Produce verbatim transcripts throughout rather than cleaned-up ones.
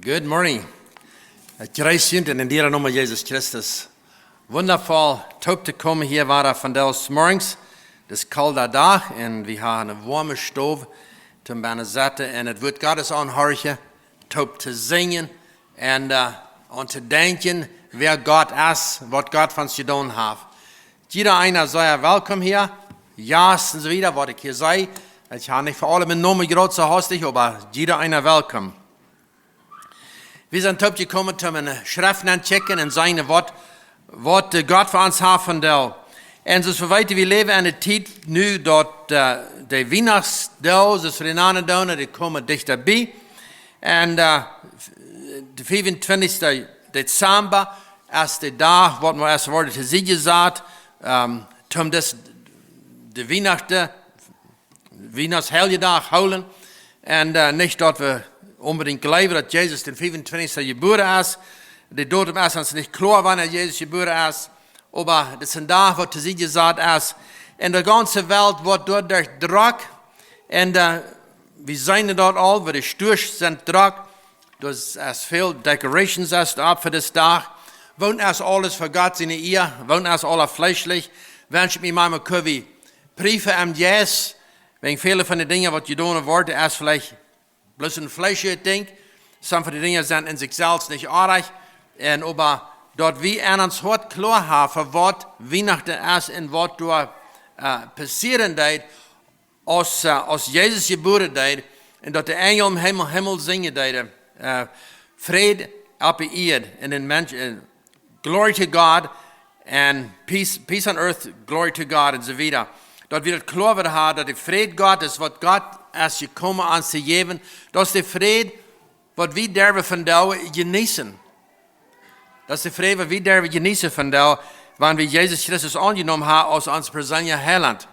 Good morning. Ekj jreess junt en dän dieren Nomen Jesus Christus. Wundafoll, toop to komen hia wada vondoag zemorjes. Daut es kolda Dach un wie haben eene woame Stow toom bennen setten un daut Wuat Gottes aunhorchen, toop to sinjen un, äh, aun to denkjen, wäa Gott es, waut Gott fa ons jedonen haft. Jieda eena es sea welkom hia. Jast un soo wieda, waut ekj hia see. Ekj hab nich fa aule mienen Nomen jeroden, soo hastich, oba jieda eena welkom. Wie sent toop jekomen, om eene Schreft auntochecken un seenen, waut, waut, äh, Gott fa ons haft vondoag. Un soo aus wie weeten, wie läwen en eene Tiet nu, daut, äh, de Wiehnachtsdoag, soo aus wie dee nanen doonen, dee komen dichta bie. Un, äh, de fiefuntwintichste Dezemba es de Dach, waut mau ieescht woat to Sied jesat, ähm, om daut, de Wienachten, Wiehnachtsheljedach hoolen. Un, äh, nich daut wie onbedinjt jleewen, daut Jesus dän fiefuntwintichsten jebuaren es. De Datum es ons nich kloa, wanea Jesus jebuaren es. Oba daut es een Dach, waut to Sied jesat es. Un de gaunze Welt woat doaderch drock. Un, äh, wie seenen daut aul, woo de Stoawen sent drock. Doa es väl decorations es doa fa dän Dach. Waut es aules fa Gott siene Ea? Waut es aules fleeschlich? Wensch ekj mie mau, mau kjenn wie priefen em Jeist. Wäajen väle von de Dinja, waut jedonen woaren, es veleicht bloos een fleeschlichet Dinkj. Some von de Dinja sent en sikj selfst nich oajch. Un oba daut wie aun ons Hoat kloa haben, fa waut Wienachten es un waut doa, äh, passieren deed, aus, äh, aus Jesus jebuaren deed, un daut de Enjel em Himmel, Himmel sinjen deeden, äh, Fräd opp de Ieed, un een Mensch, äh, Glory to God, and peace, peace on earth, glory to God, un soo wieda. Daut wie daut kloa woaren haben, daut de Fräd Gottes, waut Gott es jekomen ons to jäwen, daut es de Fräd, waut wie derwen vondoag jeneeten. Daut es de Fräd, waut wie derwen jeneeten vondoag, wan wie Jesus Christus aunjenomen haben aus ons perseenlicha Heilaunt.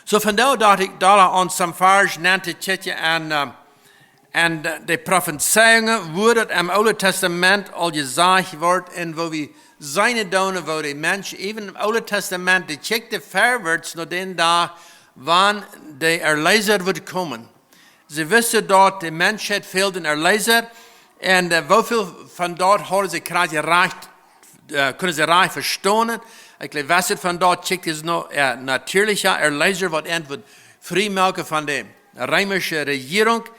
Soo vondoag docht ekj, doa aun some Varsch auntochecken un, äh, un, äh, de Profezeiungen, woo daut em Oolen Tastament aul jesajcht woat un woo wie seenen doonen, woo de Mensch, even em Oolen Tastament, dee kjikjt verwoats no dän Dach, wan de Erleesa woat komen. See wisten, daut de Menschheit fäld een Erleesa. Un, äh, woo väl von daut hauden see krakjt rajcht, äh, kunnen see rajcht vestonen? Ekj jleew, waut von daut kjikjt es no, äh, natieelicha Erleesa, waut entwäda frie moaken von de reemische Rejierunk.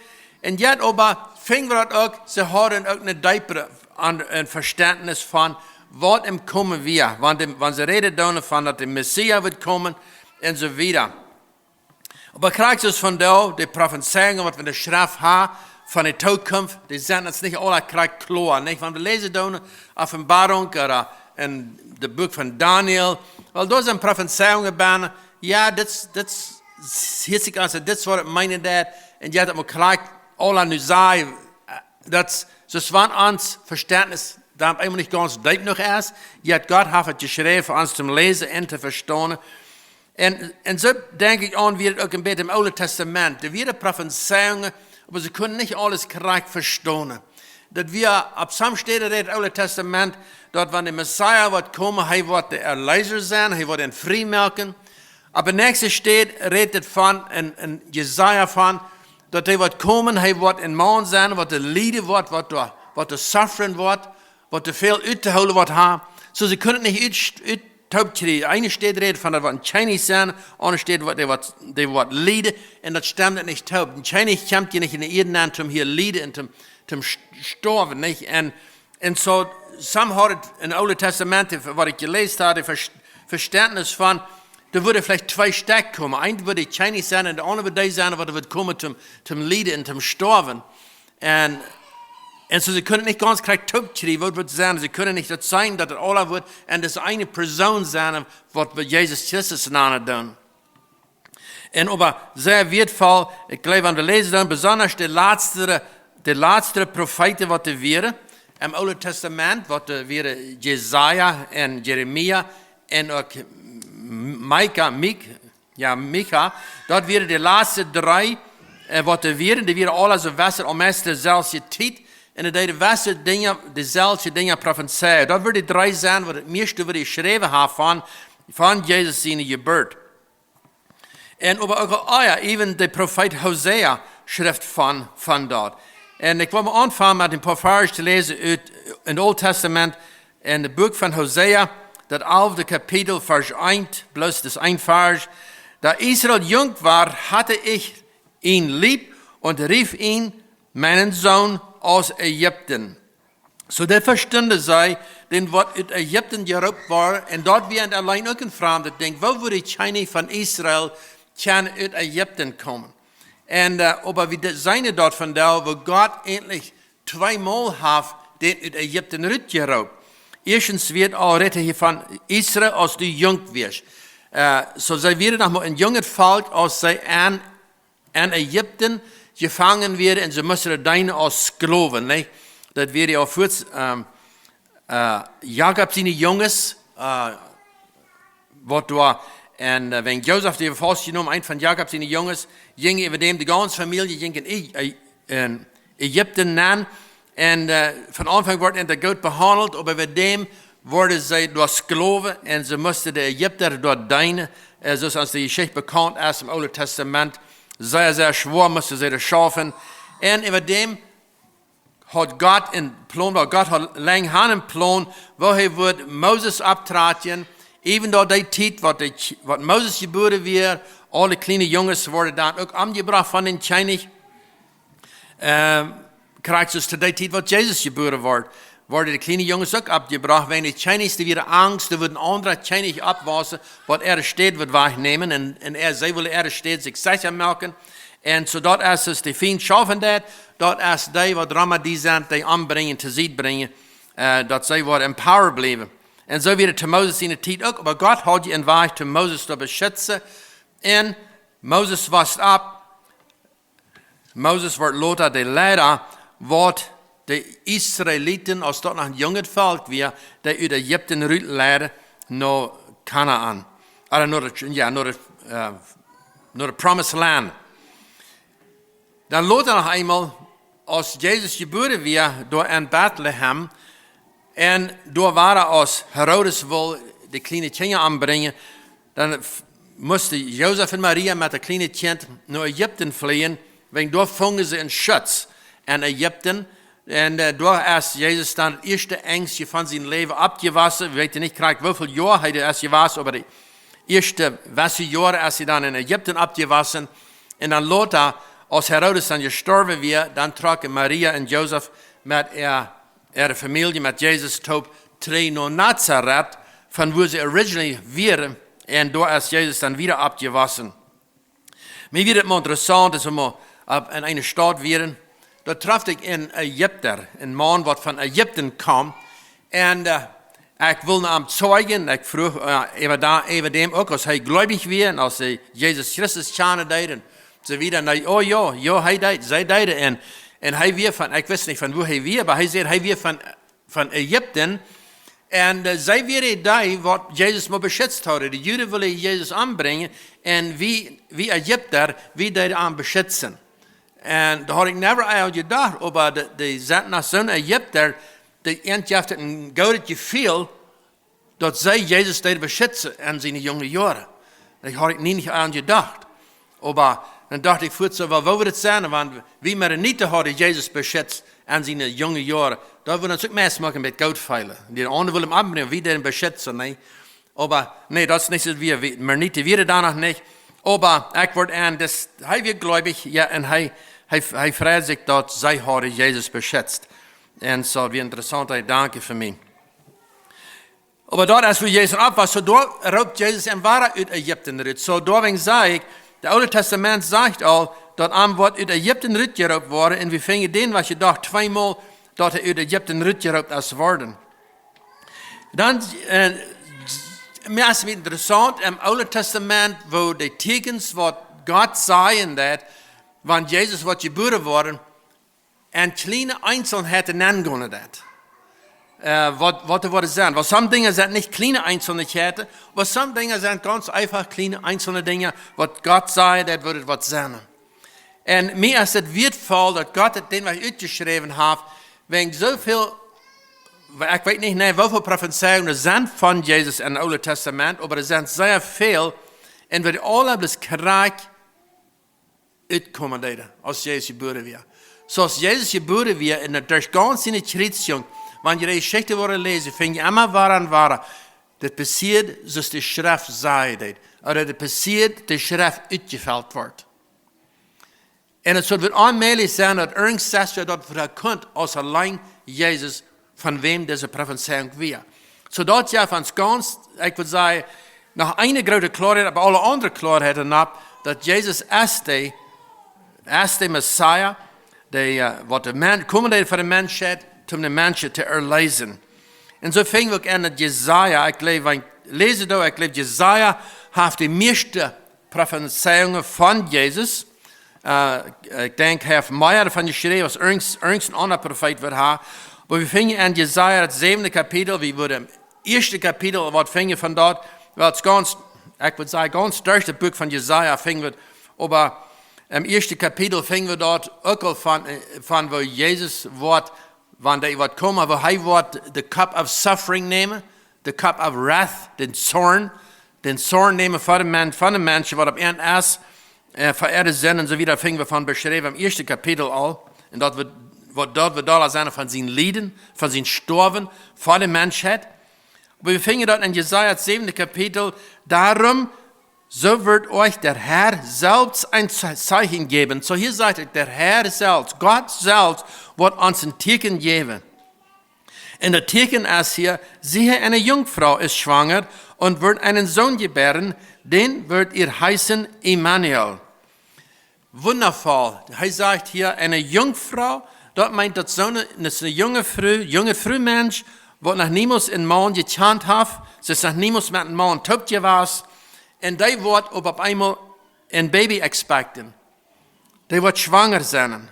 Un yet oba finj wie daut uk, see hauden uk een deepret aun-, een Vestentnis von waut em Komen wia. Wan de, wan see räden doonen von daut de Messias woat komen un soo wieda. Oba krakjt soo aus vondoag, de Profezeiungen, waut wie en de Schreft haben, von de Zukunft, dee sent ons nich aule krakjt kloa, nich? Wan wie läsen doonen, Openboarunk, ooda en daut Buak von Daniel, wiels doa sent Profezeiungen bennen, jo, dit, dit, hia es ekj aus, dit es waut ekj meenen deed, un jie haben krakjt aule nu sajen, äh, daut, soo aus wan ons Vestentnis doa eemol nich gaunz deep jenuach es, yet Gott haft et jeschräwen fa ons toom läsen un to vestonen. Un, un soo denkj ekj aun, wia et uk een bät em Oolen Tastament. Doa wieren Profezeiungen, oba see kunnen nich aules krakjt vestonen. Daut wia opp some Städen rät daut Oole Tastament, daut wan de Messias woat komen, hee woat de Erleesa sennen, hee woat an frie moaken. Opp de näakjste Städ rät et von, en, en Jesaja von, daut hee woat komen, hee woat een Maun sennen, waut doa lieden woat, waut doa, waut doa suffern woat, waut doa väl uttoohoolen woat haben. Soo, see kunnen et nich ut, ut, toop kjrieen. Eene Städ rät von daut woat een Kjennich sennen, aundre Städ woat, dee woat, dee woat lieden, un daut stemt nich toop. Een Kjennich kjemt hia nich en de Ieed nenn, om hia lieden un om, om st-, stoawen, nich? Un, un soo, some haud et em Oolen Tastament, waut ekj jeläst haud, daut Ver-, Vestentnis von, doa wudden veleicht twee Stekj komen. Eent wudd de Kjennich sennen un de aundre wudd dee sennen, waut doa wudd komen om, om lieden un om stoawen. Un, un soo, see kunnen et nich gaunz krakjt toop kjrieen, waut et wudd sennen. See kunnen nich daut seenen, daut et aula wudd, un daut es eene Persoon sennen, waut wie Jesus Christus nanen doonen. Un oba sea wieetvoll, ekj jleew, wan wie läsen doonen, besonda de latste, de latste Profeeten, waut doa wieren, em Oolen Tastament, waut doa wieren Jesaja un Jeremia un uk Mika, Mik-, jo, Micha, daut wieren de latste dree, äh, waut doa wieren, dee wieren aula soo wesset, aum mieeschten deeselwje Tiet, un dee deeden wesset Dinja, deeselwje Dinja profezeien. Daut wudden de dree sennen, waut et mieeschte wudden jeschräwen haben von, von Jesus siene Jeburt. Un oba uk aul, jo, even de Profeet Hosea schrift von, von daut. Un ekj well mau aunfangen met een poa Varsch to läsen ut, em Oolen Tastament, en daut Buak von Hosea, daut alfte Kapitel, Varsch eent, bloos daut een Varsch. Da Israel jung war, hatte ich ihn lieb und rief ihn, meinen Sohn, aus Ägypten. Soo dee vestunden see, dän waut ut Ägypten jeroopt wort, un daut wia auleen uk een framdet Dinkj. Woo wudd de Kjennich von Israel kjennen ut Ägypten komen? Un, äh, oba wie de-, seenen daut vondoag, woo Gott eentlich tweemol haft dän ut Ägypten rutjeroopt. Ieeschtens wia aul räden hia von Israel, aus dee jung wia. Äh, soo see wieren noch mau een junget Volkj, aus see aun, aun Ägypten jefangen wieren un see musten deenen aus Sklowen, nä? Daut wia aul fuaz, ähm, äh, Jakob siene Junges, äh, waut doa, un, äh, wan Josef dee faustjenomen, eent von Jakob siene Junges, jinkj äwa däm, de gaunze Famielje jinkj en Ä-, Ä-, en Ägypten nenn. Un, äh, von Aunfank worden dee goot behaundelt, oba äwa däm worden see doa Sklowen un see musten de Ägypta doa deenen, äh, soo aus de Jeschicht bekaunt es em Oolen Tastament. Sea, sea schwoa musten see doa schaufen. Un äwa däm haud Gott een Plon, wiels Gott haud lang haud een Plon, woo hee wudd Moses opptrakjen. Even daut dee Tiet, waut de Kj-, waut Moses jebuaren wia, aule kjliene Junges worden dan uk omjebrocht von dän Kjennich. Ähm, krakjt soo aus to dee Tiet, waut Jesus jebuaren wort, worden de kjliene Junges uk omjebrocht, wiels de Kjennichs, dee wieren angst, doa wudd een aundra Kjennich oppwausen, waut äare Städ wudd wajchnämen, un, un äa, see wullen äare Städ sikj secha moaken. Un soo daut es, aus de Fient schaufen deit, daut es dee, waut rom dee sent, dee ombrinjen, to Sied brinjen, äh, daut see woaren en power bliewen. Un soo wia daut to Moses siene Tiet uk, oba Gott haud je een Wajch, om Moses to beschitzen. Un Moses wos opp, Moses wort lota de Leida, waut de Israeliten, aus daut noch een junget Volkj wia, dee ut Ägypten rutleiden no Kanaan. Ooda no de, jo, no de, äh, no de Promised Land. Dan lota noch eemol, aus Jesus jebuaren wia, doa en Betlehem, un doa wia, aus Herodes wull de kjliene Kjinja ombrinjen, dan f-, musten Josef un Maria met daut kjliene Kjint no Ägypten fleejen, wiels doa fungen see een Schutz en Ägypten. Un, äh, doa es Jesus dan daut ieeschte Enjstje von sien Läwen oppjewossen. Wie weeten nich krakjt, woo väl Joa hee doa es jewast, oba de ieeschte wesse Joaren es hee dan en Ägypten oppjewossen. Un dan lota, aus Herodes dan jestorwen wia, dan trocken Maria un Josef met äa, äare Famielje, met Jesus toop trigj no Nazareth, von wua see originally wieren. Un doa es Jesus dan wada oppjewossen. Mie wia daut mau interessaunt, aus wie mau opp, en eene Staut wieren, doa trof ekj een Ägypta, een Maun, waut von Ägypten kjeem. Un, äh, ekj wull no am zeijen, ekj fruach, äh, äwa da-, äwa däm uk, aus hee gleubich wia un aus hee Jesus Christus kjanen deed un soo wieda. Un hee, oh jo, jo, hee deed, see deeden. Un, un hee wia von, ekj wist nich, von wua hee wia, oba hee säd, hee wia von von Ägypten. Un, äh, see wieren dee, waut Jesus mau beschitzt hauden. De Juden wullen Jesus ombrinjen. Un wie, wie Ägypta, wie deeden am beschitzen. Un doa haud ekj never aun jedocht, oba dee, dee sent noch soone Ägypta, dee äant jeft daut een goodet Jefeel, daut see Jesus deeden beschitzen en siene junge Joaren. Doa haud ekj nie nich aun jedocht. Oba dan docht ekj fuaz soo, well, woo wudd daut sennen, wan wie Mennoniten hauden Jesus beschitzt en siene junge Joaren? Daut wudd ons uk meist moaken met goot feelen. De aundre wullen am ombrinjen, wie dän beschitzen, nä? Oba nä, daut es nich soo, wie, wie Mennoniten wieren doa noch nich. Oba ekj wort aun, daut, hee wia gleubich, jo, un hee, hee, hee freid sikj, daut see hauden Jesus beschitzt. Un soo, wia interessaunt, hee dankd fa mie. Oba doa es, wua Jesus oppwoss, soo doa roopt Jesus am wada ut Ägypten rut. Soo doawäajen saj ekj, daut Oole Tastament sajcht aul, daut am woat ut Ägypten rutjeroopt woaren, un wie finjen dän, waut je docht, tweemol, daut hee ut Ägypten rutjeroopt es worden. Dan, äh, mie es daut interessaunt, em Oole Tastament, woo de Tieekjens, waut Gott sajen deed, wan Jesus woat jebuaren woaren, en kjliene Eenselheiten nengonen deed. Äh, waut, waut doa woat sennen. Wiels some Dinja sent nich kjliene Eenselheiten, oba some Dinja sent gaunz eefach kjliene eenzelne Dinja, waut Gott säd, daut wudd waut sennen. Un mie es daut wieetvoll, daut Gott daut dän Wajch utjeschräwen haft, wäajen soo väl, ekj weet nich, nä, woo väl Profezeiungen doa sent von Jesus em Oolen Tastament, oba doa sent sea väl, un wie aule bloos krakjt utkomen deeden, aus Jesus jebuaren wia. Soo aus Jesus jebuaren wia un daut derch gaunz siene Kjriezjunk, wan jie de Jeschicht woaren läsen, finj jie emma wada un wada, daut passieed soo aus de Schreft sajen deed, ooda daut passieed, de Schreft utjefelt woat. Un et wudd onmäajlich sennen, daut irjent sest wäa daut verakunt, aus auleen Jesus, von wäm dise Profezeiunk wia. Soo daut jeft ons gaunz, ekj wudd sajen, noch eene groote Kloarheit, oba aule aundre Kloarheit doaropp, daut Jesus es de, es de Messias, de, äh, waut de Men-, komen deed fa de Menschheit, om de Menschen to erleesen. Un soo finj wie uk aun daut Jesaja, ekj jleew, wan ekj läsen doo, ekj jleew, Jesaja haft de mieeschte Profezeiungen von Jesus. Äh, ekj denkj, hee haft mea doavon jeschräwen aus irjent, irjent een aundra Profeet wudd haben. Oba wie finjen en Jesaja, daut säwende Kapitel, wie wudden em ieeschte Kapitel waut finjen von daut, wiels gaunz, ekj wudd sajen, gaunz derch daut Buak von Jesaja finj wie, oba em ieeschte Kapitel finj wie daut uk aul von, äh, von woo Jesus woat, wan hee woat komen, woo hee woat the cup of suffering nämen, the cup of wrath, dän Zorn, dän Zorn nämen von de Men-, von de Menschen, waut opp Ieed es, äh, fa äare Sinden un soo wieda, finj wie von beschräwen em ieeschte Kapitel aul. Un daut wie, waut daut wie doa sennen von sien Lieden, von sien Stoawen, von de Menschheit. Oba wie finjen daut en Jesaja, daut säwende Kapitel, darum, so wird euch der Herr selbst ein Ze-, Zeichen geben. Soo hia sajcht et, der Herr selbst, Gott selbst, woat ons een Tieekjen jäwen. Un daut Tieekjen es hia, siehe, eene Jungfrau ist schwanger und wird einen Sohn gebären, den wird ihr heißen Immanuel. Wundaboa. Hee sajcht hia, eene Jungfrau, daut meent, daut soo eene, daut es eene junge Fru, junge Frumensch, waut noch niemols een Maun jekjant haft, see es noch niemols met een Maun toop jewast, un dee woat opp, opp eemol een Baby expecten. Dee woat schwanger sennen.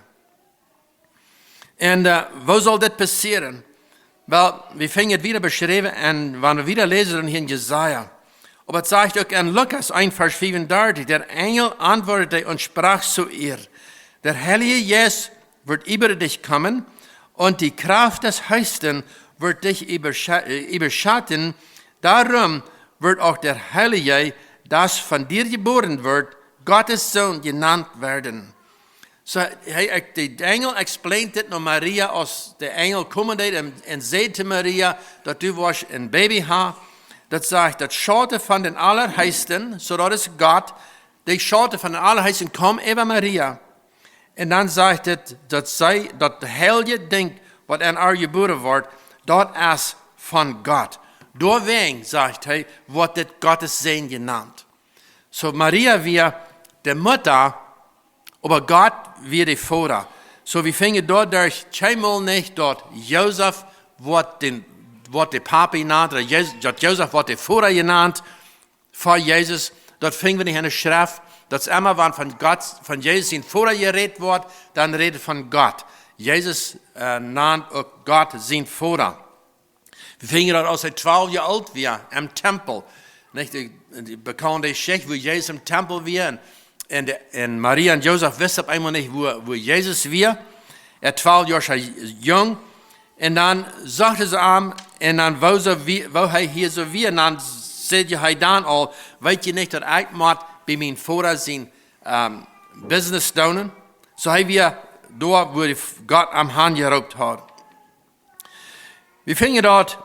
Un, äh, woo saul dit passieren? Well, wie finjen et wieda beschräwen un wan wie wieda läsen, dan hia en Jesaja. Oba et sajcht uk en Lukas eent, Varsch fiefundartich, der Engel antwortete und sprach zu ihr: Der Heilige Geist wird über dich kommen und die Kraft des Höchsten wird dich überscha-, äh, überschatten. Darum wird auch der Heilige, das von dir geboren wird, Gottes Sohn genannt werden. Soo, hee, ekj, de Engel explained dit no Maria, aus de Engel komen deed un, un säd to Maria, daut du woascht een Baby haben. Daut sajcht, daut Schauten von dän Allerheichsten, soo daut es Gott, de Schauten von dän Allerheichsten kjeem äwa Maria. Un dan sajcht et, daut see, daut heilje Dinkj, waut en äa jebuaren woat, daut es von Gott. Doawäajen, sajcht hee, woat dit Gottes Sän jenant. Soo Maria wia de Mutta, oba Gott wia de Voda. Soo wie finjen doaderch kjeenmol nich, daut Josef woat dän, woat de Papi jenant, ooda Jes-, daut Josef woat de Voda jenant fa Jesus. Daut finj wie nich en de Schreft. Daut es emma, wan von Gott, von Jesus sien Voda jerät woat, dan rät et von Gott. Jesus, äh, nant uk Gott sien Voda. Wie finjen daut, aus hee twalf Joa oolt wia, em Tempel. Nich, de, de bekaunde Jeschicht, woo Jesus em Tempel wia. Un, un, de, un Maria un Josef wisten opp eemol nich, wua, wua Jesus wia. Hee twalf Joa jung. Un dan sochten see am, un dan, woo see wie-, woo hee hia soo wia. Un dan säd hee dan aul: Weet jie nich, daut ekj mott bie mien Voda sien, ähm, business doonen? Soo hee wia doa, wua Gott am hanjeroopt haud. Wie finjen daut,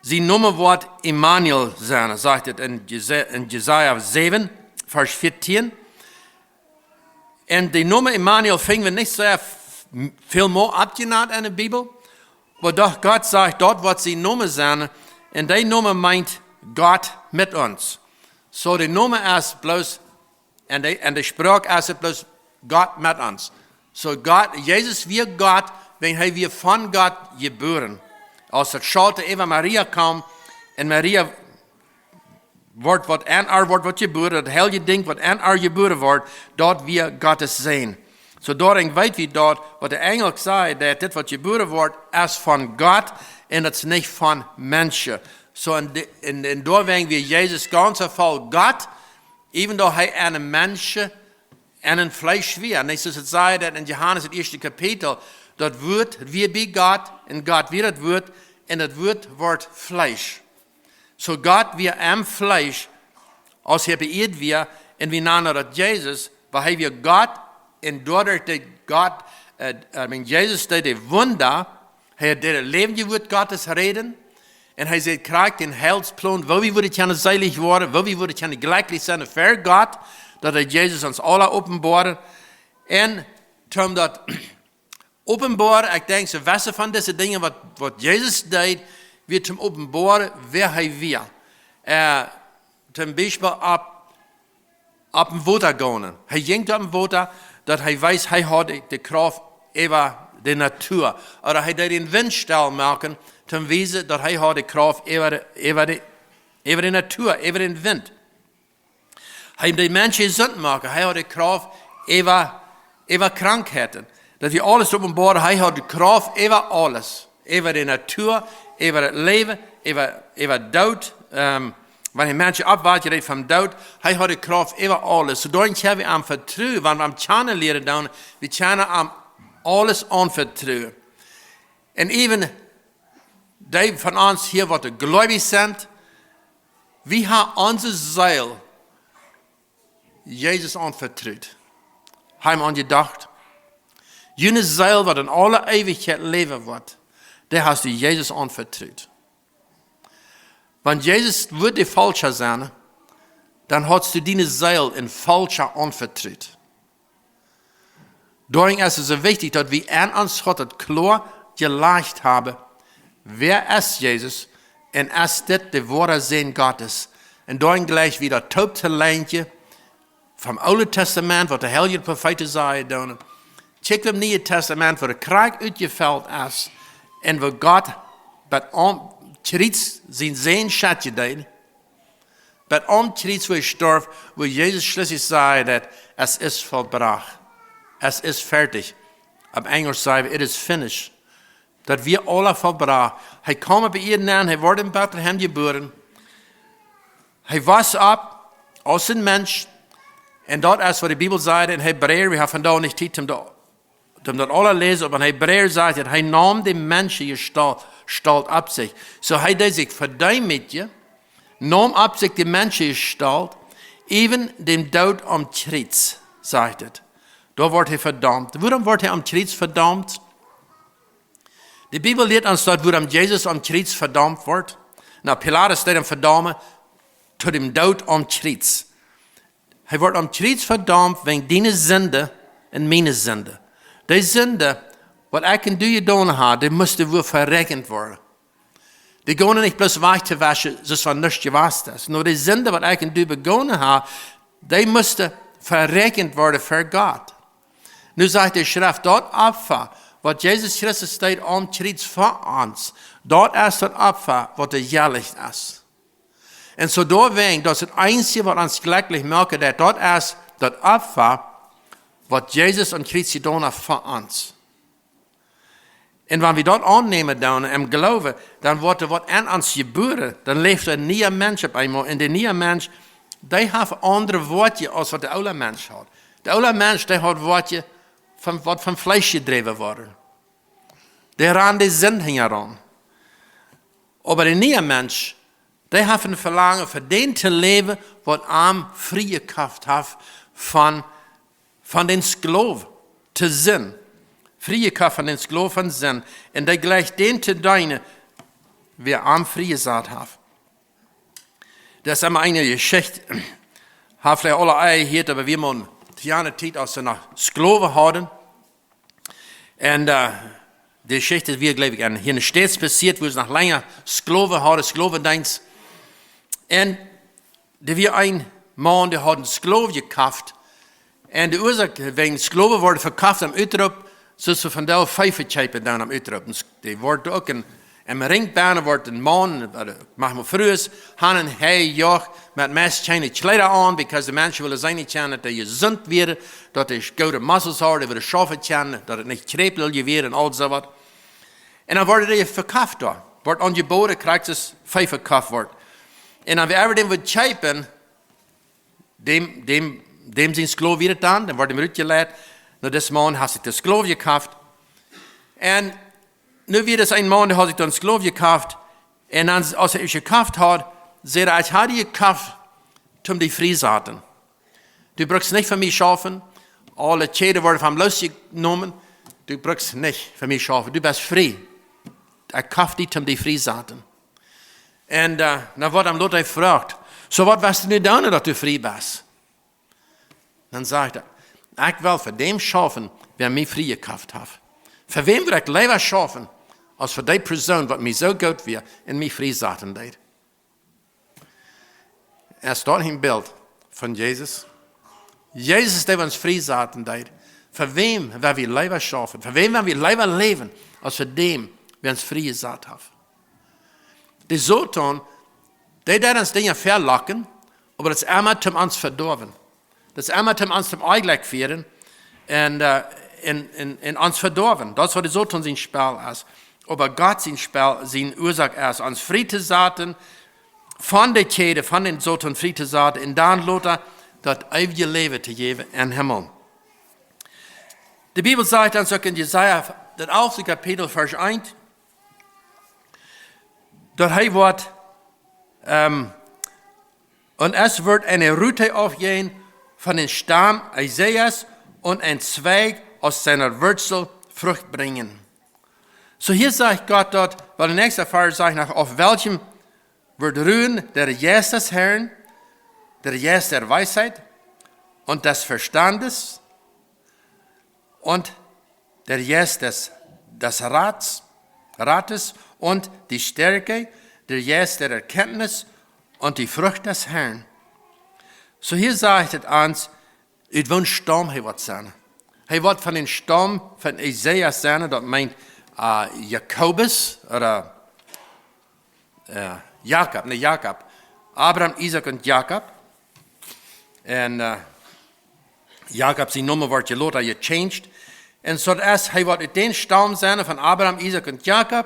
sien Nomen woat Immanuel sennen, sajcht et en Jesa-, en Jesaja säwen, Varsch vieetieen. Un de Nomen Immanuel finj wie nich sea f-, väl mol oppjenant en de Bibel, oba doch Gott sajcht, daut woat sien Nomen sennen, un dee Nomen meent Gott met ons. Soo, de Nomen es bloos, en de, en de Sproak es et bloos Gott met ons. Soo Gott, Jesus wia Gott, wan hee wia von Gott jebuaren. Aus daut Schauten äwa Maria kjeem, un Maria woat, woat en äa woat, woat jebuaren, daut heilje Dinkj, waut en äa jebuaren woat, daut wia Gottes Sän. Soo doawäajen weet wie daut, waut de Engel säd, daut dit, waut jebuaren woat, es von Gott un daut es nich von Menschen. Soo en de, en, en doawäajen wia Jesus gaunz un voll Gott, even though hee een Mensch en een Fleesch wia. Nich soo aus et sajcht daut en Johanes, daut ieeschte Kapitel, daut Wuat wia bie Gott, un Gott wia daut Wuat, un daut Wuat wort Fleesch. Soo Gott wia em Fleesch, aus hee opp de Ieed wia, un wie nanen daut Jesus, wiels hee wia Gott, Un doaderch deed Gott, äh, I mean, Jesus deed de Wunda, hee deed daut läwendje Wuat Gottes räden. Un hee säd krakjt dän Heilsplan, woo wie wudden kjennen seelich woaren, woo wie wudden kjennen jlekjlich sennen ver Gott, daut deed Jesus ons aula openboaren. Un toom daut openboaren, ekj denkj, soo waut von dise Dinja, waut, waut Jesus deed, wia toom openboaren, wäa hee wia. Äh, toom Biespel opp, opp daut Wota gonen. Hee jinkj opp daut Wota, daut hee wees, hee haud de Krauft äwa de Natua. Ooda hee deed dän Wint stell moaken, toom wiesen, daut hee haud de Krauft äwa de, äwa de, äwa de Natua, äwa dän Wint. Hee deed Menschen jesunt moaken, hee haud de Krauft äwa, äwa Krankheiten. Daut wia aules openboa, hee haud de Krauft äwa aules. Äwa de Natua, äwa daut Läwen, äwa, äwa Doot. Ähm, wan een Mensch oppwakjt, räd von Doot, hee haud de Krauft äwa aules. Soo, doaromm kjenn wie am vetruen, wan wie am kjanen lieren, dan, wie kjennen am aules aunvetruen. Un even dee von ons hia, waut gleubich sent, wie haben onse Seel Jesus aunvetrut. Haben aunjedocht. June Seel, waut en aule Eewichkjeit läwen woat, dee hast du Jesus aunvetrut. Wan Jesus wudd de Faulscha sennen, dan haudst du diene Seel een Faulscha aunvetrut. Doaromm es et soo wichtich, daut wie aun ons Hoat daut kloa jelajcht haben, wäa es Jesus un es dit de woare Sän Gottes? Un doaromm jlikj wie daut toop to lenkjen vom Oole Tastament, waut de heilje Profeeten säden, dan kjikj em Niee Tastament, woo de Krakjt utjefelt es un woo Gott bie aum Kjriez sienen Sän schenkjen deed. Bie aum Kjriez, woo hee storf, woo Jesus schlieslich säd, daut es vollbrocht. Es ist fertig. Opp Enjelsch säd hee, it is finished. Daut wia aules vollbrocht. Hee kjeem opp de Ieed aun, hee wort en Betlehem jebuaren. Hee wia opp aus een Mensch. Un daut es, waut de Bibel sajcht en Hebräa, wie haben vondoag nich Tiet om daut om daut aules läsen, oba en Hebräa sajcht et, hee neem de Menschengestalt, Gestalt opp sikj. Soo hee deed sikj vedeemotjen, neem opp sikj de Menschengestalt, even dän Doot aum Kjriez, sajcht et. Doa wort hee vedaumt. Wuarom wort hee aum Kjriez vedaumt? De Bibel lieet ons daut, wuarom Jesus aum Kjriez vedaumt wort. Na, Pilatus deed am vedaumen to dän Doot aum Kjriez. Hee wort aum Kjriez vedaumt wäajen diene Sind un miene Sind. Dee Sind, waut ekj un du jedonen haben, dee musten wie veräakjent woaren. Dee kunnen nich bloos wajchwauschen, soo aus wan nuscht jewast es. Nä, dee Sind, waut ekj un du begonen haben, dee musten veräakjent woaren ver Gott. Nu sajcht de Schreft, daut Opfa, waut Jesus Christus deed aum Kjriez fa ons, daut es daut Opfa, waut erjälicht es. Un soo doawäajen, daut es daut eensje, waut ons jlekjlich moaken deit, daut es daut Opfa, waut Jesus aum Kjriez jedonen haft fa ons. Un wan wie daut aunnämen doonen em Gloowen, dan woat doa waut en ons jebuaren, dan läft een niea Mensch opp eemol. Un de niea Mensch, dee haft aundre Wieed aus waut de oole Mensch haud. De oole Mensch, dee haud Wieed von, waut von Fleesch jedräwen worden. Dee rand de Sind hinjaraun. Oba de niea Mensch, dee haft een Velangen fa dän to läwen, waut am frie jekoft haft von, von dän Sklow to Sind. Frie jekoft von dän Sklow von Sind. Un dee jlikjt dän to deenen, wäa am frie jesat haft. Daut es emma eene Jeschicht. Hab veleicht aule jehieet, oba wie haben uk jane Tiet, aus see noch Sklowen hauden. Un, äh, de Jeschicht wia, jleew ekj, en, hia en de States passieet, wua see noch lenja Sklowen hauden, Sklowendeenst. Un doa wia een Maun, dee haud een Sklow jekoft. Un de Uasoak, wäajen Sklowen worden vekoft aum Utroop, soo aus see vondoag Vee vekjeepen dan aum Utroop. Un s-, dee worden uk en, em Ring bennen, wort een Maun, äh, maunchmol Frues, han un hee joag met meist kjeene Kjleeda aun, because de Menschen wullen seenen kjennen, daut dee jesunt wieren, daut dee goode muscles hauden, dee wullen schaufen kjennen, daut et nich kjräpelje wieren un aul soo waut. Un dan worden dee vekoft doa. Wort aunjeboden, krakjt soo aus Vee vekoft wort. Un dan, wäa dän wull kjeepen, däm, däm, däm sien Sklow wia et dan, dan wort hee rutjeleit. Nu, dis Maun haud sikj dän Sklow jekoft. Un nu wia et een Maun, dee haud sikj dän Sklow jekoft. Un dan, aus hee am jekoft haud, säd hee: "Ekj hab die jekoft, om die frie to saten. Du brukst nich fa mie schaufen, Aule Kjäden woaren von am losjenomen. Du brukst nich fa mie schaufen. Du best frie. Ekj koff die, om die frie to saten. Un, äh, dan woat am Lothar jefroacht: "Soo, waut woascht du nu doonen, daut du frie best?" Dan sajcht hee: "Ekj well fa däm schaufen, wäa mie frie jekoft haft. Fa wäm wudd ekj leewa schaufen, aus fa dee Persoon, waut mie soo goot wia un mie frie saten deed?" Es daut een Bilt von Jesus? Jesus, dee ons frie saten deed. Fa wäm woa wie leewa schaufen? Fa wäm woa wie leewa läwen, aus fa däm, wäa ons frie jesat haft? De Soton, dee deit ons Dinja veleiden, oba daut es emma om ons to vedoawen. Daut es emma om ons to Onjlekj fieren un, äh, un, un, un ons vedoawen. Daut es, waut de Soton sien Spell es. Oba Gott sien Spell, siene Uasoak es, ons frie to saten, von de Kjäden, von dän Soton frie to saten, un dan lota daut eewje Läwen to jäwen em Himmel. De Bibel sajcht ons uk en Jesaja, daut alfte Kapitel, Varsch eent, daut hee woat, ähm, "Und es wird eine Rute aufgehen von dem Stamm Isaias und ein Zweig aus seiner Wurzel Frucht bringen." Soo, hia sajcht Gott daut, wiels de näakjste Varsch sajcht noch: "Auf welchem wird ruhen der Geist des Herrn, der Geist der Weisheit und des Verstandes und der Geist des, des Rats, Rates und die Stärke, der Geist der Erkenntnis und die Furcht des Herrn." Soo, hia sajcht et ons, ut waut Staum hee woat sennen. Hee woat von dän Staum von Isaias sennen, daut meent, äh, Jakobus, ooda, äh, Jakob, nä, Jakob. Abraham, Isaak un Jakob. Un, äh, Jakob sien Nomen woat je lota jechanged. Un soo daut es, hee woat ut dän Staum sennen von Abraham, Isaak un Jakob.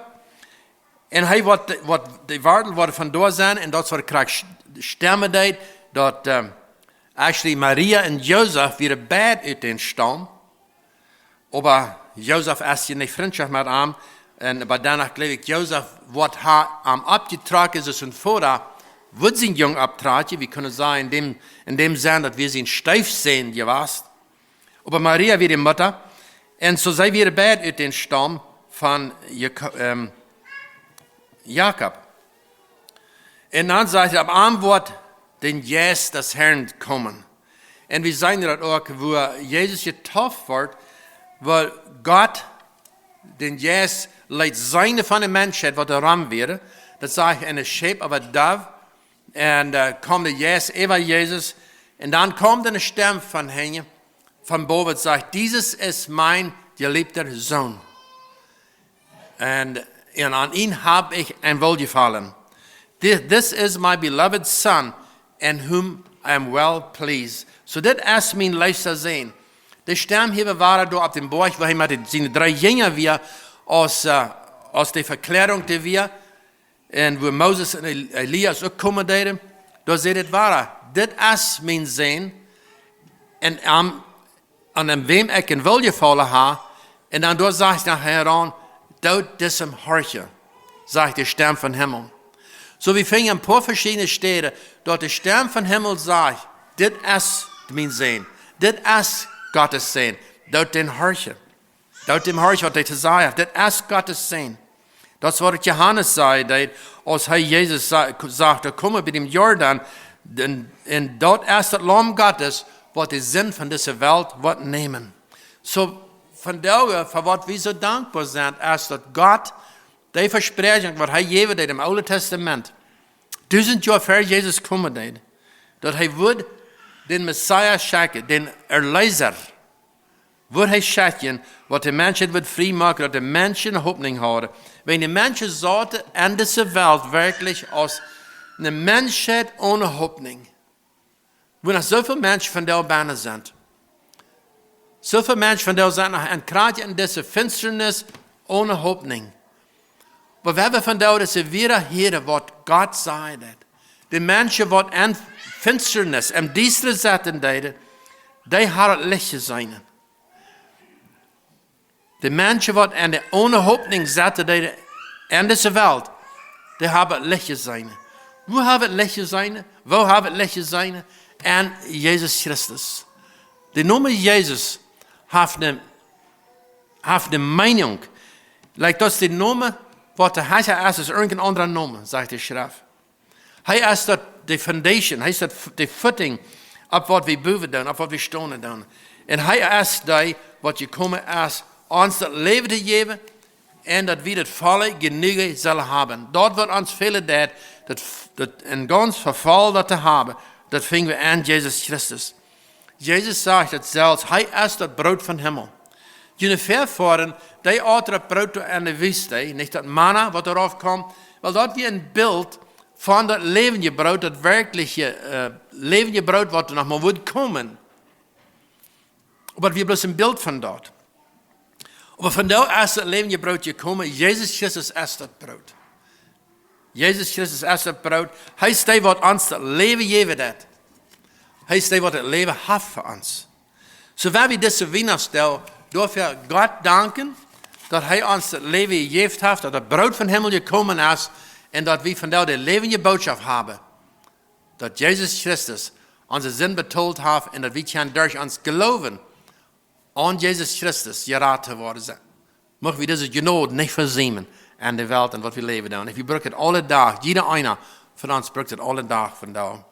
Un hee woat, woat de Wartel woat von doa sennen, un daut woat krakjt stemmen deed, daut, ähm, actually Maria un Josef wieren beid ut dän Staum. Oba Josef es je nich Frintschoft met am. Un oba doano jleew ekj, Josef, waut hee am oppjetrocken es, es een Voda, wudd sien Jung opptrakjen, wie kjennen sajen, en däm, en däm Senn, daut wia sien Steefsän jewast. Oba Maria wia de Mutta. Un soo see wieren beid ut dän Staum von Jako-, ähm, Jakob. Un dan sajcht et, auf am woat de Jeist des Herrn komen. Un wie seenen daut uk, woo Jesus jedeept woat, woo Gott dän Jeist leet seenen von de Menschheit, waut doa rom wieren. Daut sajcht en de shape of a dove. Un, äh, kjeem de Jeist äwa Jesus. Un dan kjeem eene Stemm von hinjen, von bowen, sajcht: "Dies ist mein geliebter Sohn. Und, und an ihm habe ich ein Wohlgefallen. Thi-, this is my beloved Son, in whom I am well pleased." Soo, dit es mien leefsta Sän. De Stemm hia wia doa opp dän Boajch, wua hee met de, siene dree Jinja wia, aus, äh, aus de Vekjläarunk doa wia, un wua Moses un El-, Elias uk komen deeden. Doa sajcht et: "Dit es mien Sän, en am, an wäm ekj een Wohlgefallen hab." Un dan doa sajcht et nohäa aun: "Doot däm horchen", sajcht de Stemm vom Himmel. Soo, wie finjen een poa veschiedne Städen, daut de Stemm vom Himmel sajcht: "Dit es mien Sän, dit es Gott sien Sän, doot däm horchen." Doot däm horchen, waut hee to sajen haft. Dit es Gott sien Sän. Daut es, waut Johanes säd, daut, aus hee Jesus sa-, sach, doa komen bie dän Jordan, un, un daut es daut Laum Gottes, waut de Sind von dise Welt woat nämen. Soo, vondoag, fa waut wie soo dankboa sent, es daut Gott, dee Vespräakjunk, waut hee jäwen deed em Oolen Tastament, dusent Joa ver Jesus komen deed, daut hee wudd dän Messias schekjen, dän Erleesa, wudd hee schekjen, waut de Menschen wudd frie moaken, daut de Menschen Hopninj hauden. Wan de Menschen sauten en dise Welt werkjlich aus eene Menschheit one Hopninj. Wua noch soo väl Menschen vondoag bennen sent. Soo väl Menschen vondoag sent noch en krakjt en dise Finsternis one Hopninj. Oba wie haben vondoag dise Wieed hia, waut Gott säd. De Menschen, waut en Finsternis, em Diestren saten deeden, dee haben daut Licht jeseenen. De Menschen, waut en de one Hopninj saten deeden en dise Welt, dee haben daut Licht jeseenen. Wua haben daut Licht jeseenen? Wua haben daut Licht jeseenen? En Jesus Christus. De Nomen Jesus haft ne, haft ne Meenunk. Like, daut es de Nomen, waut de Herr es, es irjent een aundra Nomen, sajcht de Schreft. Hee es daut, de foundation, hee es daut, de footing, opp waut wie bowen doonen, opp waut wie stonen doonen. Un hee es dee, waut jekomen es, ons daut Läwen to jäwen, un daut wie daut volle Jenuach sellen haben. Daut waut ons fälen deit, daut, daut en gaunz Vefall daut to haben, daut finjen wie en Jesus Christus. Jesus sajcht daut selfst, hee es daut Broot vom Himmel. June Väafoaren, dee aten daut Broot doa en de Wiest, nich daut Manna, waut doarauf kjeem, wiels daut wia een Bilt von daut läwendje Broot, daut werkjliche, äh, läwendje Broot, waut noch mol wudd komen. Oba daut wia bloos een Bilt von daut. Oba von doa es daut läwendje Broot jekomen. Jesus Christus es daut Broot. Jesus Christus es daut Broot. Hee es dee, waut ons daut Läwen jäwen deit. Hee es dee, waut daut Läwen haft fa ons. Soo well wie dise Wienachtsdach doafäa Gott danken, daut hee ons daut Läwen jejäft haft, daut daut Broot vom Himmel jekomen es un daut wie von doa de läwendje Bootschoft haben, daut Jesus Christus onse Sind betolt haft un daut wie kjennen derch ons Gloowen aun Jesus Christus jerat to woaren sennen. Mucht wie dise Jnod nich vesiemen en de Welt, en waut wie läwen doonen. Wie brucken et aule Dach, jieda eena von ons brukt et aule Dach von doa.